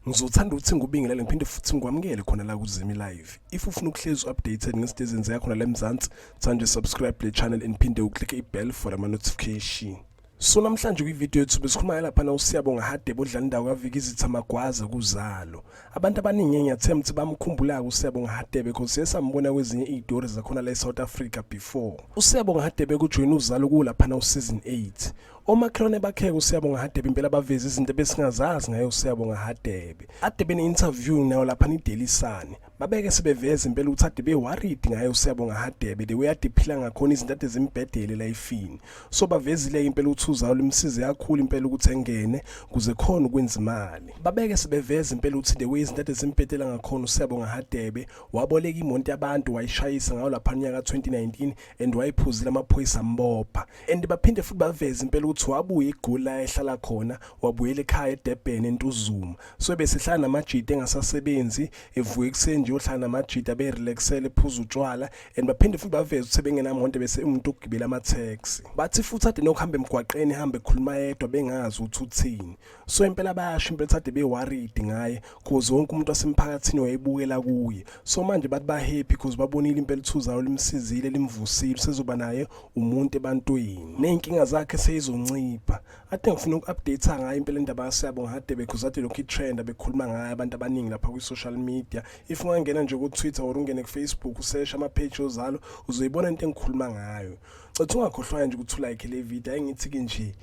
Ngizothanda ukuthi ngikubingelele ngiphinde futhi ngikwamukele khona la kuZimi Live. If ufuna ukuhlezi updated ngezinto ezenzeka khona la eMzansi, thanda nje subscribe le channel and phinde uclick i-bell for ama notification. So namhlanje kwi-video yethu besikhuluma lapha na uSiyabonga Hadebe odlala indawo kaVikizitha Magwaza kuzalo. Abantu abaningi ngiyathemba ukuthi bamkhumbula uSiyabonga Hadebe because siye sambona kwezinye izitori zakhona la eSouth Africa before. USiyabonga Hadebe kujoyina uzalo kulaphana useason 8. Omakhelwane bakhe uSiyabonga Hadebe impela baveza izinto ebesingazazi ngaye uSiyabonga Hadebe. Hadebe ne-interview nayo lapha ni-Daily Sun. Babeke sebeveza impela ukuthi ade be-worried ngaye uSiyabonga Hadebe the way ade phila ngakhona izinto ade zimbhedele elayifini. So bavezile impela ukuthi uzalo limsize kakhulu impela ukuthi engene kuze khona ukwenza imali. Babeke sebeveza impela ukuthi the way izinto ade zimbhedela ngakhona uSiyabonga Hadebe waboleka imonto yabantu wayishayisa ngayo lapha unyaka 2019 and wayiphuzile amaphoyisa ambopha. And baphinde futhi baveze impela ukuthi wabuya eGoli la ehlala khona wabuyela ekhaya eDurban eNtuzuma. So besehlala namajita engasasebenzi evuka ekuseni nje ohlala namajita berelaxele ephuza utshwala and baphinde futhi baveze ukuthi bengenamonto bese umuntu ogibela ama-taxi. Bathi futhi ade nokuhamba emgwaqeni ehambe ekhuluma yedwa bengazi ukuthi uthini. So impela bayasho impela ukuthi ade be-worried ngaye cause wonke umuntu wasemphakathini wayebukela kuye. So manje bathi ba-happy cause babonile impela ukuthi uzalo limsizile limvusile usezoba naye umuntu ebantwini. Ney'nkinga zakhe seyizoncipha. Ade ngifuna uku-update ngayo impela indaba kaSiyabonga Hadebe cause ade lokhu i-trend bekhuluma ngayo abantu abaningi lapha kwi-social media. If ungangena nje ku-Twitter or ungene ku-Facebook useshe ama-page ozalo uzoyibona into engikhuluma ngayo. Cethu ungakhohlwa nje ukuthi ulike le video ayingithi-ke nje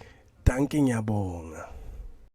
dankie ngiyabonga.